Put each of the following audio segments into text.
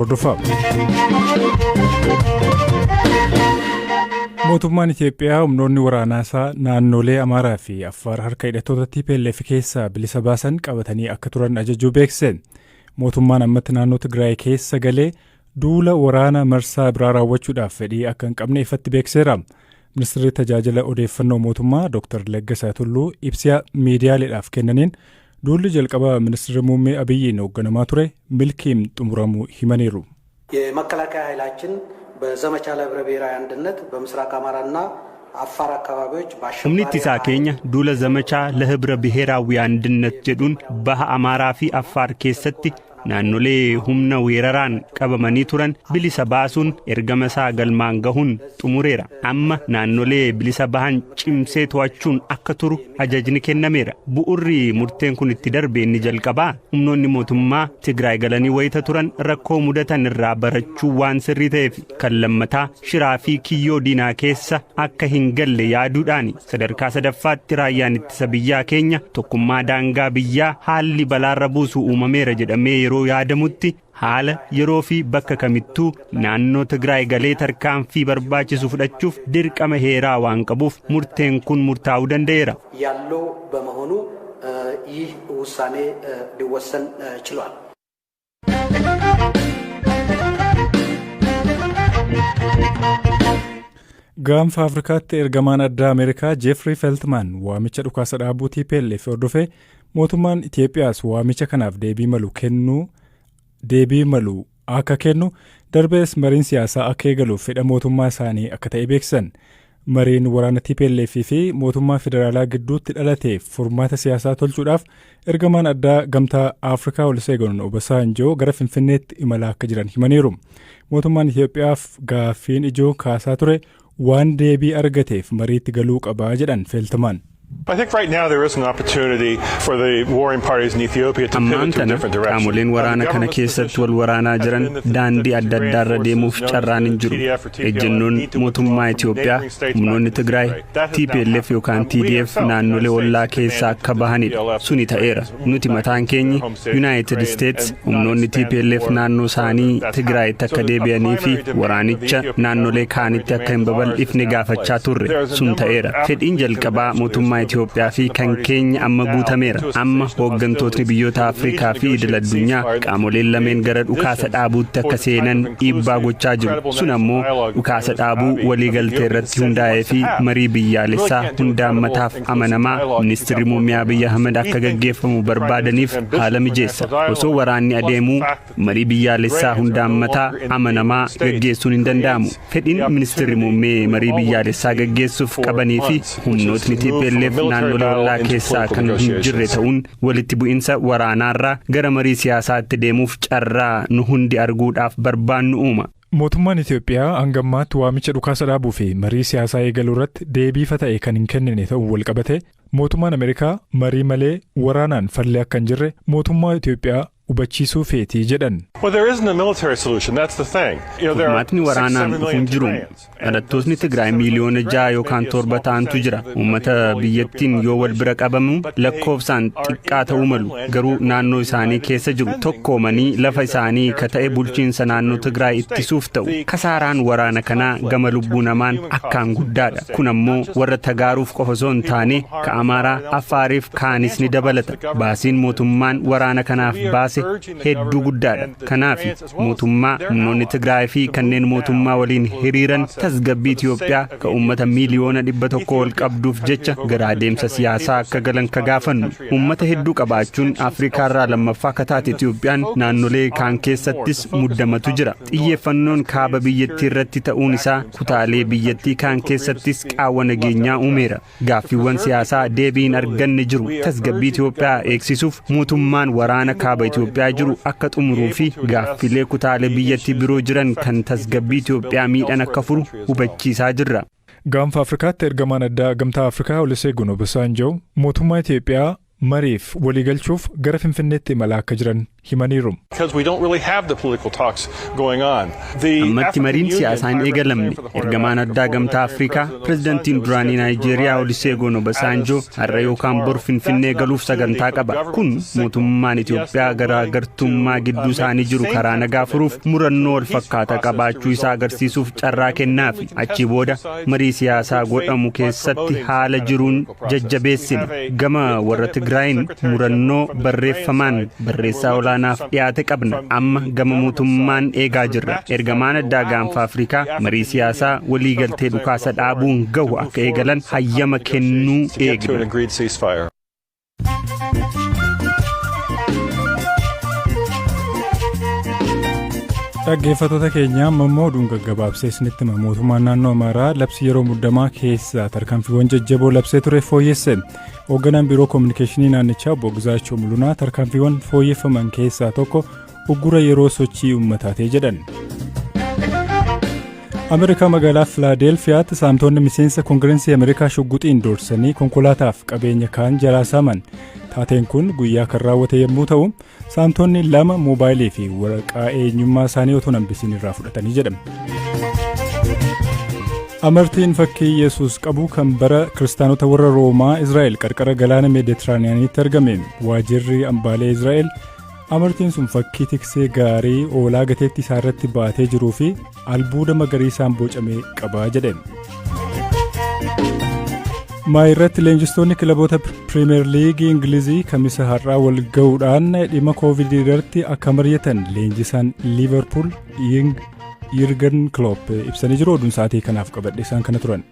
Hordofaa. Mootummaan Itiyoophiyaa humnoonni waraanaa isaa naannolee Amaaraa fi Affaar harka hidhattoota TPLF keessaa bilisa baasan qabatanii akka turan ajajuu beeksise. Mootummaan ammatti naannoo Tigraay keessa galee duula waraana marsaa biraa raawwachuudhaaf fedhii akka hin qabne ifatti beeksiseera. Ministeerri tajaajila odeeffannoo mootummaa Dr. Laggasaa Tulluu ibsa miidiyaaleedhaaf kennaniin duulli jalqaba ministeerri muummee Abiyyiin hoogganamaa ture milkiin xumuramuu himaniiru. የመከላከያ ኃይላችን በዘመቻ ለህብረ ብሔራዊ አንድነት በምስራቅ አማራና አፋር አካባቢዎች Humni ittisaa keenya duula zamachaa ለህብረ ብሔራዊ አንድነት jedhuun baha Amaaraa fi Affaar keessatti naannolee humna weeraraan qabamanii turan bilisa baasuun ergama isaa galmaan gahuun xumureera. Amma naannolee bilisa bahan cimsee to'achuun akka turu ajajni kennameera. Bu'urri murteen kun itti darbe inni jalqabaa humnoonni mootummaa Tigraay galanii wayita turan rakkoo mudatan irraa barachuu waan sirrii ta'eef, kan lammataa shiraa fi kiyyoo diinaa keessa akka hin galle yaaduudhaani. Sadarkaa sadaffaatti raayyaan ittisa biyyaa keenya tokkummaa daangaa biyyaa haalli balaarra buusu uumameera jedhamee yeroo yaadamutti haala yeroo fi bakka kamittuu naannoo Tigraay galee tarkaanfii barbaachisu fudhachuuf dirqama heeraa waan qabuuf murteen kun murtaa'uu danda'eera. ያለው በመሆኑ ይህ ውሳኔ ሊወሰን ችሏል። Gaanfa Afrikaatti ergamaan addaa Ameerikaa Jeefrii Feltmaan waamicha dhukaasa dhaabuu TPLF hordofee mootummaan Itiyoophiyaas waamicha kanaaf deebii malu kennuu deebii malu akka kennu, darbees mariin siyaasaa akka eegaluuf fedha mootummaa isaanii akka ta'e beeksisan. Mariin waraana TPLF fi mootummaa federaalaa gidduutti dhalateef furmaata siyaasaa tolchuudhaaf ergamaan addaa Gamtaa Afrikaa Oluseegun Obasanjoo gara Finfinneetti imalaa akka jiran himaniiru. Mootummaan Itiyoophiyaaf gaaffiin ijoo kaasaa ture waan deebii argateef mariitti galuu qabaa jedhan Feeltimaan. I think right now there is an opportunity for the warring parties in Ethiopia to Ammaan pivot to a tana different direction. Qaamoleen waraana kana keessatti wal waraanaa jiran daandii adda addaarra deemuuf carraan hin jiru. Ejjennoon mootummaa Itoophiyaa humnoonni Tigraay, TPLF yookaan TDF naannolee ollaa keessaa akka bahanidha. Suni ta'eera. Nuti mataan keenyi, United States, humnoonni TPLF naannoo isaanii Tigraayitti akka deebi'anii fi waraanicha naannolee kaanitti akka hin babal'ifne gaafachaa turre. Sun ta'eera. Fedhiin jalqabaa mootummaa Itoophiyaa fi kan keenya amma guutameera. Amma hooggantootni biyyoota Afrikaa fi idil addunyaa qaamoleen lameen gara dhukaasa dhaabuutti akka seenan dhiibbaa gochaa jiru. Sun ammoo dhukaasa dhaabuu waliigaltee irratti hundaa'ee fi marii biyyaalessaa hundaammataaf amanamaa ministeerri muummee Abiyyi Ahmed akka gaggeeffamu barbaadaniif haala mijeessa. Osoo waraanni adeemuu marii biyyaalessaa hundaammataa amanamaa gaggeessuun hin danda'amu. Fedhiin ministeerri muummee marii biyyaalessaa gaggeessuuf qabanii fi humnootni TPLF naannolee ollaa keessaa kan hin jirre ta'uun walitti bu'insa waraanaarraa gara marii siyaasaatti deemuuf carraa nu hundi arguudhaaf barbaannu uuma. Mootummaan Itiyoophiyaa hanga ammaatti waamicha dhukaasa dhaabuu fi marii siyaasaa eegaluu irratti deebii ifa ta'e kan hin kennine ta'uun walqabate mootummaan Ameerikaa marii malee waraanaan fallee akka hin jirre mootummaa Itiyoophiyaa hubachiisuu feetii jedhan. Well, there isn't a military solution. That's the thing. There are Furmaatni 6, waraanaan 7 dhufu million hin jiru. Tigrayans. Dhalattootni Tigraay miiliyoona 6 yookaan 7 ta'antu jira. Uummata biyyattiin yoo wal bira qabamu lakkoofsaan xiqqaa ta'uu malu. Garuu naannoo isaanii keessa jiru. Tokkoomanii lafa isaanii ka ta'e bulchiinsa naannoo Tigraay ittisuuf ta'u. Kasaaraan waraana kanaa gama lubbuu namaan akkaan guddaadha. Kun ammoo warra Tagaaruuf qofa osoo hin taane ka Amaaraa, Affaariif kaanis ni dabalata. Baasiin mootummaan waraana kanaaf baase hedduu guddaadha. Kanaaf mootummaa, humnoonni Tigraay fi kanneen mootummaa waliin hiriiran tasgabbii Itiyoophiyaa ka uummata miiliyoona 100 ol qabduuf jecha gara adeemsa siyaasaa akka galan ka gaafannu. Uummata hedduu qabaachuun Afrikaarraa lammaffaa ka taate Itiyoophiyaan naannolee kaan keessattis muddamatu jira. Xiyyeeffannoon kaaba biyyattii irratti ta'uun isaa kutaalee biyyattii kaan keessattis qaawwa nageenyaa uumeera. Gaaffiiwwan siyaasaa deebii hin arganne jiru. Tasgabbii Itiyoophiyaa eegsisuuf mootummaan waraana kaaba Itiyoophiyaa jiru akka xumuruu fi gaaffilee kutaalee biyyattii biroo jiran kan tasgabbii Itiyoophiyaa miidhan akka furu hubachiisaa jirra. Gaanfa Afrikaatti ergamaan addaa Gamtaa Afrikaa Oluseegun Obasanjoo mootummaa Itiyoophiyaa mariif waliigalchuuf gara Finfinneetti imalaa akka jiran himaniiru. Ammatti mariin siyaasaa hin eegalamne. Ergamaan addaa Gamtaa Afrikaa, pirezidantiin duraanii Naayijeeriyaa Oluseegun Obasanjoo har'a yookaan bor Finfinnee galuuf sagantaa qaba. Kun mootummaan Itoophiyaa garaagartummaa gidduu isaanii jiru karaa nagaa furuuf murannoo wal fakkaataa qabaachuu isaa agarsiisuuf carraa kennaafi. Achi booda marii siyaasaa godhamu keessatti haala jiruun jajjabeessina. Gama warra Tigraayin murannoo barreeffamaan barreessaa olaanaaf dhiyaate qabna. Amma gama mootummaan eegaa jirra. Ergamaan addaa Gaanfa Afrikaa marii siyaasaa waliigaltee dhukaasa dhaabuun gahu akka eegalan hayyama kennuu eegna. Dhaggeeffattoota keenya, amma immoo oduun gaggabaabsee isinitti hima. Mootummaan naannoo Amaaraa labsii yeroo muddamaa keessa tarkaanfiiwwan jajjaboo labsee ture fooyyesse. Hoogganaan biiroo koominikeeshinii naannichaa obbo Gizaachoo Mulunaa tarkaanfiiwwan fooyyeffaman keessaa tokko uggura yeroo sochii uummataatee jedhan. Ameerikaa magaalaa Filaadelfiyaatti saamtonni miseensa Koongireensii Ameerikaa shugguxiin doorsanii konkolaataaf qabeenya kaan jalaa saaman. Taateen kun guyyaa kan raawwate yommuu ta'u, saamtonni lama moobaayilii fi waraqaa eenyummaa isaanii otoo hambisiin irraa fudhatanii jedhama. Amartiin fakkii Yesuus qabu kan bara kiristaanota warra Roomaa Israa'el qarqara galaana Meeditiraaniyaanitti argame. Waajirri hambaalee Israa'el amartiin sun fakkii tiksee gaarii hoolaa gateettii isaa irratti baatee jiruu fi albuuda magariisaan bocame qabaa jedhe. Irratti leenjistoonni kilaboota Piriimeer Liigii Ingilizii Kamisa har'aa wal ga'uudhaan dhimma Koovidii irratti akka mari'atan leenjisaan Liiverpuul Yirgen Klopp ibsanii jiru. Oduun sa'aatii kanaaf qabadhe isaan kana turan.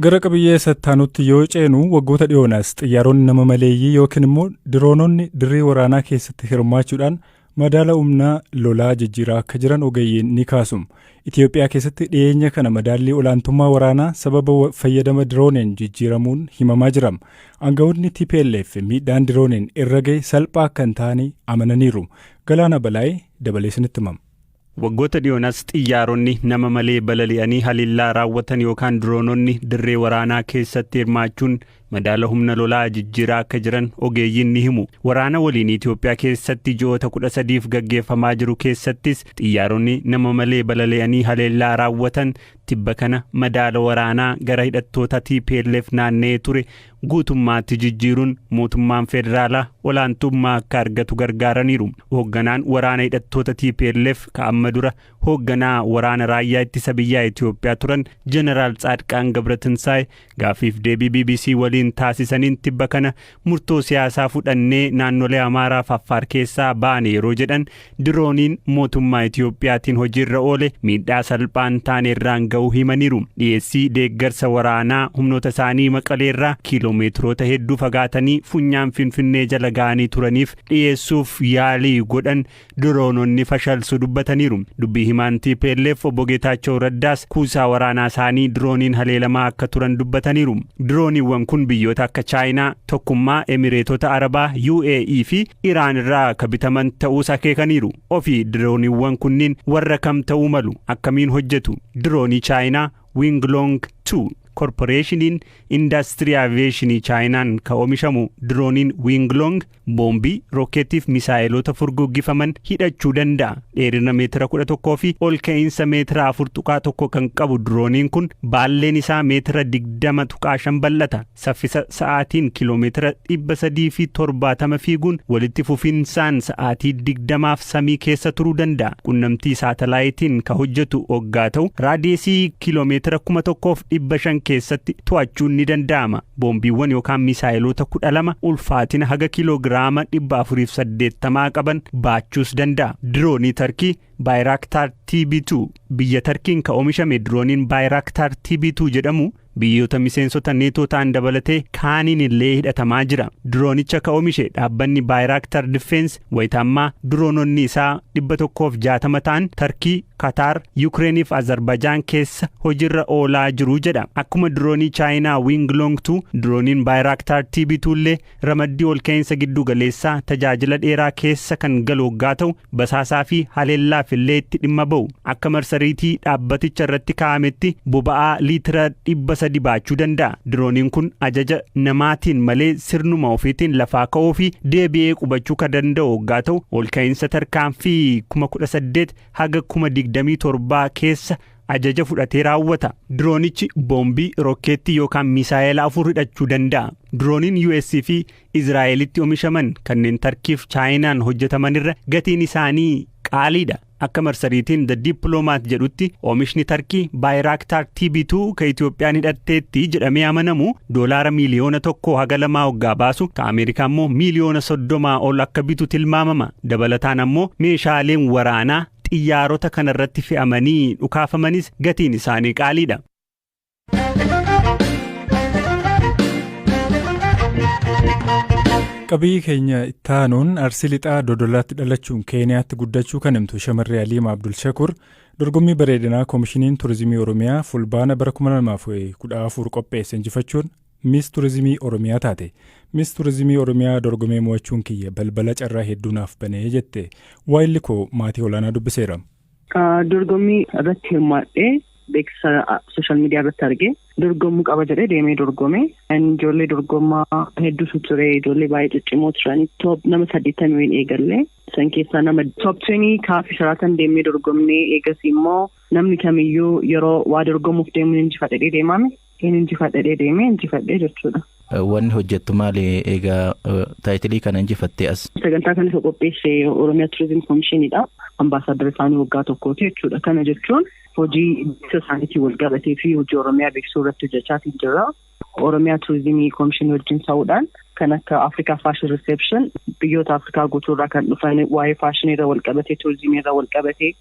Gara qabiyyee sattaanutti yoo ceenu, waggoota dhiyoonaas xiyyaaronni nama maleeyyii yookiin immoo diroononni dirree waraanaa keessatti hirmaachuudhaan madaala humnaa lolaa jijjiiraa akka jiran ogeeyyiin ni kaasu. Itoophiyaa keessatti dhiyeenya kana madaallii olaantummaa waraanaa sababa fayyadama dirooneen jijjiiramuun himamaa jira. Aangawoonni TPLF miidhaan dirooneen irra gahe salphaa akka hin taane amananiiru. Galaana Balaayee dabalee isinitti himama. Waggoota dhiyoonas xiyyaaronni nama malee balali'anii haleellaa raawwatan yookaan diroononni dirree waraanaa keessatti hirmaachuun madaala humna lolaa jijjiiraa akka jiran ogeeyyiin ni himu. Waraana waliin Itoophiyaa keessatti ji'oota 13f gaggeeffamaa jiru keessattis xiyyaaronni nama malee balali'anii haleellaa raawwatan tibba kana madaala waraanaa gara hidhattoota TPLF naanna'ee ture guutummaatti jijjiiruun mootummaan federaalaa olaantummaa akka argatu gargaaraniiru. Hoogganaan waraana hidhattoota TPLF ka amma dura hoogganaa waraana raayyaa ittisa biyyaa Itoophiyaa turan Jeneraal Tsaadqaan Gabratinsaay gaaffiif deebii BBC waliin taasisaniin tibba kana murtoo siyaasaa fudhannee naannolee Amaaraaf Affaar keessaa baane yeroo jedhan, dirooniin mootummaa Itoophiyaatiin hojiirra oole miidhaa salphaan taane irraan ga'uu himaniiru. Dhiyeessii deeggarsa waraanaa humnoota isaanii Maqaleerraa kiiloomeetiroota hedduu fagaatanii funyaan Finfinnee jala ga'anii turaniif dhiyeessuuf yaalii godhan diroononni fashalsu dubbataniiru. Dubbii himaan TPLF obbo Geetaachoo Raddaas kuusaa waraanaa isaanii dirooniin haleelamaa akka turan dubbataniiru. Dirooniiwwan kun biyyoota akka Chaayinaa, Tokkummaa Emireetota Arabaa, UAE fi Iraan irraa akka bitaman ta'uus akeekaniiru. Ofii dirooniiwwan kunniin warra kam ta'uu malu? Akkamiin hojjetu? Diroonii Chaayinaa Winglong 2. Korporeeshiniin Indaastirii Aviyeeshinii Chaayinaan kan oomishamu dirooniin Winglong boombii, rookeetiif misaa'eloota furguggifaman hidhachuu danda'a. Dheerina meetira 11 fi ol ka'iinsa meetira 4.1 kan qabu dirooniin kun baalleen isaa meetira 20.5 bal'ata. Saffisa sa'aatiin kiiloomeetira 370 fiiguun walitti fufinsaan sa'aatii 20f samii keessa turuu danda'a. Qunnamtii saatalaayitiin kan hojjetu hoggaa ta'u, raadiyeesii kiiloomeetira 1500 keessatti to'achuun ni danda'ama. Boombiiwwan yookaan misaa'eloota 12 ulfaatina haga kiiloogiraama 480 qaban baachuus danda'a. Diroonii Tarkii Baayiraaktaar TB2. Biyya Tarkiin kan oomishame dirooniin Baayiraaktaar TB2 jedhamu biyyoota miseensota Neetoo ta'an dabalatee kaaniin illee hidhatamaa jira. Diroonicha ka oomishe dhaabbanni Baayiraaktar Difeensi wayita ammaa diroononni isaa 160 ta'an Tarkii, Kataar, Yukireeniif Azerbaajaan keessa hojiirra oolaa jiru jedha. Akkuma diroonii Chaayinaa Wing Long 2, dirooniin Baayiraaktar TB2 illee ramaddii ol ka'iinsa giddu galeessaa tajaajila dheeraa keessa kan galu hoggaa ta'u, basaasaa fi haleellaaf illee itti dhimma ba'u. Akka marsariitii dhaabbaticha irratti kaa'ametti boba'aa liitira dhibba 3 baachuu danda'a. Dirooniin kun ajaja namaatiin malee sirnuma ofiitiin lafaa ka'uu fi deebi'ee qubachuu kan danda'u hoggaa ta'u, ol ka'iinsa tarkaanfii 18,000 haga 27,000 keessa ajaja fudhatee raawwata. Diroonichi boombii, rokkeettii yookaan misaayela afur hidhachuu danda'a. Dirooniin US fi Izraa'elitti oomishaman kanneen Tarkiif Chaayinaan hojjetamanirra gatiin isaanii qaaliidha. Akka marsariitiin The Diplomat jedhutti, oomishni Tarkii Bayraktar TB2 ka Itoophiyaan hidhatteetti jedhamee amanamu doolaara miiliyoona 1 haga 2 hoggaa baasu, ka Ameerikaa immoo miiliyoona 30 ol akka bitu tilmaamama. Dabalataan ammoo meeshaaleen waraanaa xiyyaarota kanarratti fe'amanii dhukaafamanis gatiin isaanii qaaliidha. Qabiyyee keenya ittaanuun, Arsii Lixaa Dodolaatti dhalachuun Keeniyaatti guddachuu kan himtu shamarree Aliima Abdul Shakur, dorgommii bareedinaa Koomishiniin Turizimii Oromiyaa Fulbaana bara 2014 qopheesse injifachuun Miss Turizimii Oromiyaa taate. "Miss Turizimii Oromiyaa dorgomee mo'achuun kiyya balbala carraa hedduu naaf banee," jette. Waayilli koo maatii olaanaa dubbiseera. Dorgommii irratti hirmaadhee beeksisa social media irratti argee dorgommuu qaba jedhee deemee dorgome. Ijoollee dorgommaa hedduutu ture, ijoollee baay'ee ciccimoo turanii, top nama 80 waliin eegalle. San keessaa nama top 20 Cafe Sheraton deemnee dorgomnee. Eegas immoo namni kamiyyuu yeroo waa dorgomuuf deemu injifadhee deemame. Inni injifadhee deemee injifadhee jechuudha. Wanni hojjettu maali egaa title kana injifattee as? Sagantaa kana isa qopheesse Oromiyaa Tourism Commissionidha. Ambaasaadara isaanii waggaa tokkooti jechuudha. Kana jechuun hojii beeksisa isaaniitiin wal qabatee fi hojii Oromiyaa beeksisuu irratti hojjechaatii jira. Oromiyaa Turizimii Komishinii wajjin ta'uudhaan kan akka Afrikaa Fashion Reception, biyyoota Afrikaa guutuurraa kan dhufan, waa'ee faashinii irra wal qabatee, turizimii irra wal qabatee,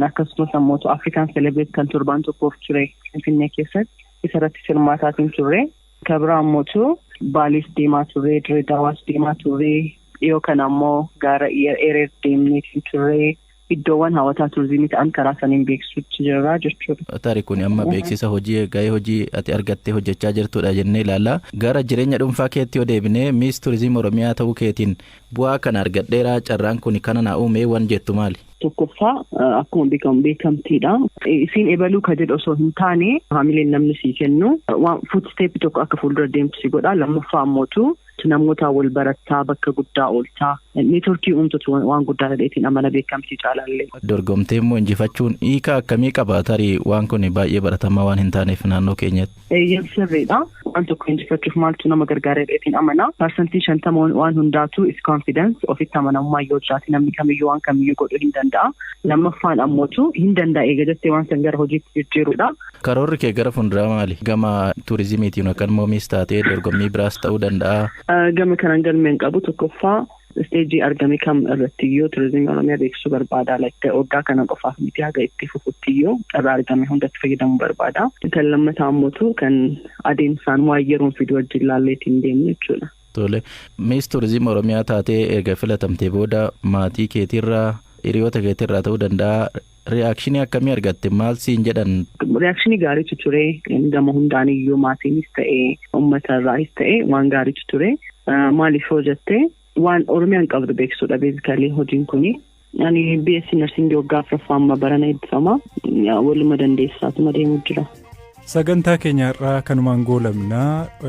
akkasumas ammoo Afrikaan Celebrate kan torbaan tokkoof ture Finfinnee keessatti isarratti hirmaataatiin turre. Kabira ammootu Baalees deemaa turre, Dirree Dawaas deemaa turre, dhiyoo kana ammoo gaara Ereer deemneetiin turre. Iddoowwan hawwataa turizimii ta'an karaa saniin beeksisuutti jirra jechuudha. Tarii kun amma beeksisa hojii, gahee hojii ati argattee hojjechaa jirtudha jennee ilaalla. Gara jireenya dhuunfaa keetti yoo deebinee, Miss Turizimii Oromiyaa ta'uu keetiin bu'aa kana argadheera, carraan kun kana naa uume waan jettu maali? Tokkoffaa, akkuma beekamu beekamtiidha. Isiin ebaluu ka jedhu osoo hin taane, haamileen namni sii kennu waan footstep tokko akka fuuldura deemtu si godha. Lammaffaa ammootu namoota wal barattaa, bakka guddaa ooltaa, network uumtutu waan guddaa ta'eetiin amala, beekamtii caalaallee. Dorgomtee immoo injifachuun hiika akkamii qaba, tarii waan kun baay'ee baratamaa waan hin taaneef naannoo keenyatti? Eeyyam, sirriidha. Waan tokko injifachuuf maaltu nama gargaara jedheetiin amana. 50% waan hundaatu is confidence, ofitti amanamummaa yoo jiraate namni kamiyyuu waan kamiyyuu godhuu hin danda'a. Lammaffaan ammootu hin danda'a eega jettee waan san gara hojiitti jijjiiruudha. Karoorri kee gara fuulduraa maali? Gama turizimiitiin yookaan immoo Miss taatee dorgommii biraas ta'uu danda'a. Gama kanaan galmeen qabu, tokkoffaa stage argame kam irratti iyyuu turizimii Oromiyaa beeksisuu barbaada. Waggaa kana qofaaf miti, haga itti fufutti iyyuu carraa argame hundatti fayyadamuu barbaada. Kan lammataa ammootu kan adeemsaan waan yeroon fidu wajjin laalleetiin deemnu jechuudha. Tole, Miss Turizimii Oromiyaa taatee erga filatamtee booda maatii keetiirraa, hiriyoota keetiirraa ta'uu danda'a, reaction akkamii argatte, maal siin jedhan? Reaction gaariitu ture gama hundaan iyyuu, maatiinis ta'ee uummata irraayis ta'ee waan gaariitu ture. Maaliif yoo jettee, waan Oromiyaan qabdu beeksisuudha basically hojiin kuni. Ani BSc Nursing waggaa afuraffaa amma barana eebbifama. Waluma dandeessaatuma deemu jira. Sagantaa keenya har'aa kanumaan goolabnaa.